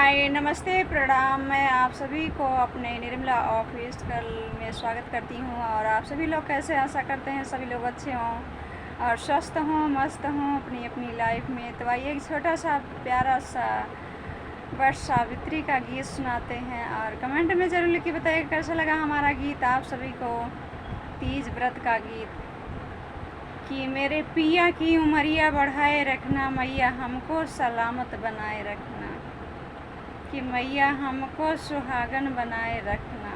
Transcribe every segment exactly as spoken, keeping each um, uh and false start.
हाय, नमस्ते, प्रणाम। मैं आप सभी को अपने निर्मला ऑफिशियल में स्वागत करती हूँ। और आप सभी लोग कैसे हैं? आशा करते हैं सभी लोग अच्छे हों और स्वस्थ हों, मस्त हों अपनी अपनी लाइफ में। तो आइए, एक छोटा सा प्यारा सा वट सावित्री का गीत सुनाते हैं और कमेंट में जरूर लिख के बताइए कैसा लगा हमारा गीत आप सभी को, तीज व्रत का गीत। कि मेरे पिया की उमरिया बढ़ाए रखना, मैया हमको सलामत बनाए रखना। कि मैया हमको सुहागन बनाए रखना।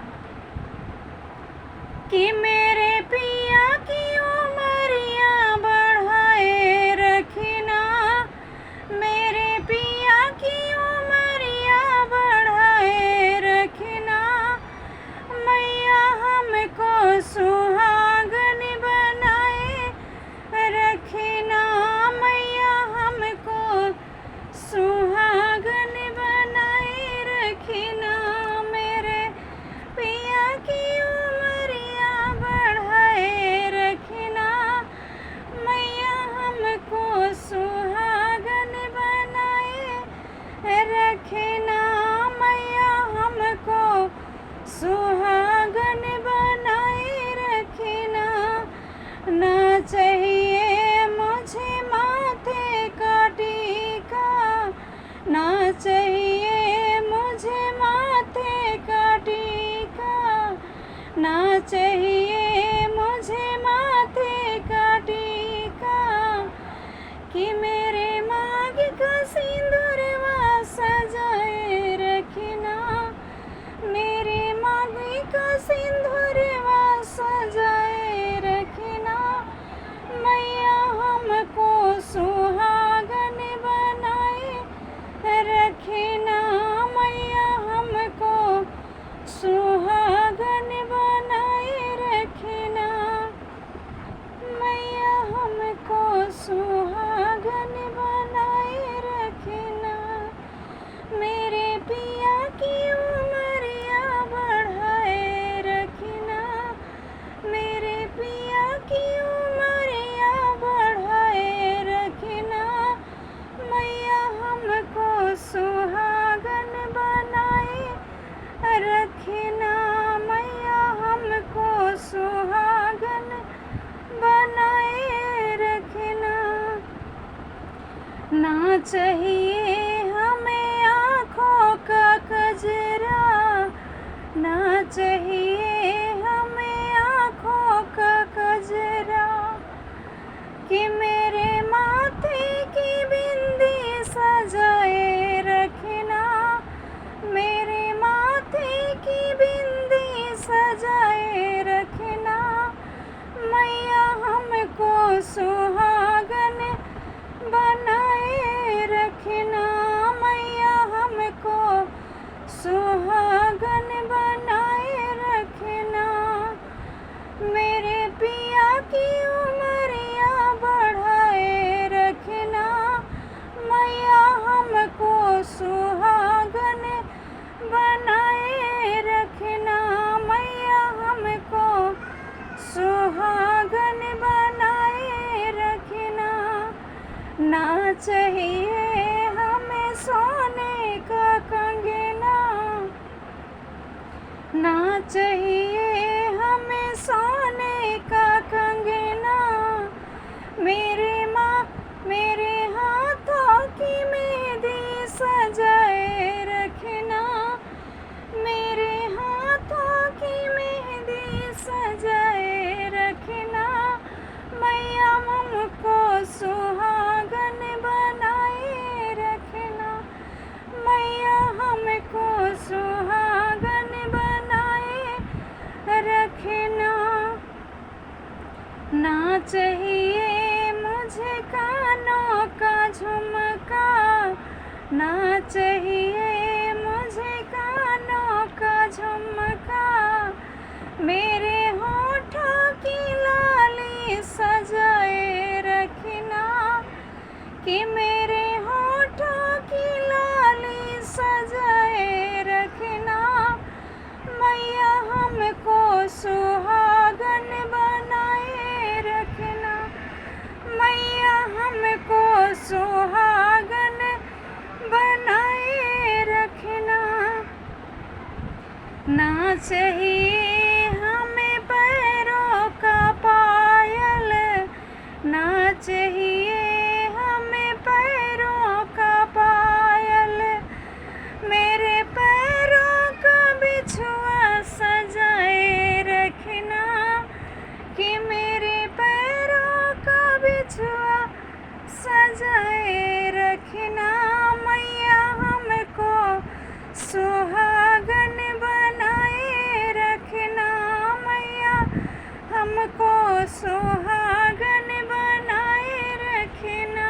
कि मेरे पिया की उमरिया बढ़ाए रखना, मेरे पिया की उमरिया बढ़ाए रखना, मैया हमको सुहागन बनाए रखना, मैया हमको सुहागन बनाए रखना, मेरे पिया की उमरिया बढ़ाए रखना, मैया हमको सुहागन बनाए रखना, मैया हमको सुहागन बनाए रखना। ना चाहिए मुझे माथे का टीका, ना चाहिए मुझे माथे का टीका, ना चाहिए मुझे माथे का टीका। कि मेरे मांग का सिंदूरवा सजाए रखना, मेरे मांग का सिंदूरवा सजाए रखना, मैया हमको सुहागन बनाए रखना, मैया हमको सुहागन बनाए रखना, मैया हमको सुहागन बनाए रखना, मेरे पिया की उमरिया बढ़ाए रखना, मेरे पिया की उमरिया बढ़ाए रखना, मैया हमको सुहागन बनाए रखना, मैया हमको सुहागन बनाए रखना। ना चाहिए हमें आँखों का कजरा, ना चाहिए हमें आँखों का कजरा, कि मेरे माथे की बिंदी सजाए रखना, मेरे माथे की बिंदी सजाए रखना, मैया हमको सुहागन बनाए रखना, मैया हमको सुहागन बनाए रखना, मेरे पिया की उमरिया बढ़ाए रखना, मैया हमको सुहागन बनाए रखना, मैया हमको सुहागन बनाए रखना। ना चाहिए हमें सोने का कंगना, ना चाहिए हमें सोने का कंगना, मेरे माँ, मेरे हाथों की मेहंदी सजाए रखना, मेरे हाथों की मेहंदी सजाए रखना, मैया हमको सुहागन बनाए रखना, मैया हमको सुहागन बनाए रखना। ना चाहिए मुझे कानों का झुमका, ना चाहिए मुझे कानों का झुमका, मेरे होठों की लाली सजाए रखना, कि मेरे होठों की लाली सजाए रखना, मैया हमको सुहागन बनाए रखना, मैया हमको सुहागन बनाए चाहिए हमें पैरों का पायल, ना चाहिए हमें पैरों का पायल। मेरे पैरों का बिछुआ सजाए रखना, कि मेरे पैरों का बिछुआ सजाए रखना। मैया हमको सुहागन बनाए रखना, मैया हमको सुहागन बनाए रखना।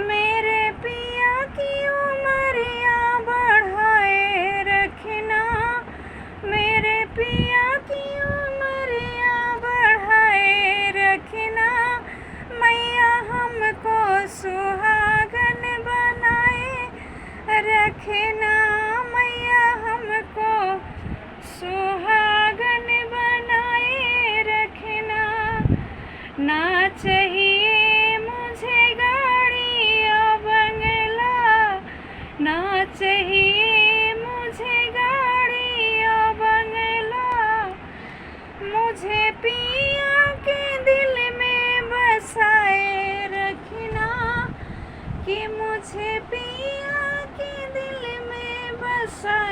मेरे पिया की उमरिया बढ़ाए रखना, मेरे पिया की उमरिया बढ़ाए रखना। मैया हमको सुहागन बनाए रखना, मैया हमको सुहागन बनाए रखना। ना चाहिए मुझे गाड़ी और बंगला, ना चाहिए मुझे गाड़ी और बंगला। मुझे पिया के दिल में बसाए रखना, कि मुझे पिया के दिल में बसाए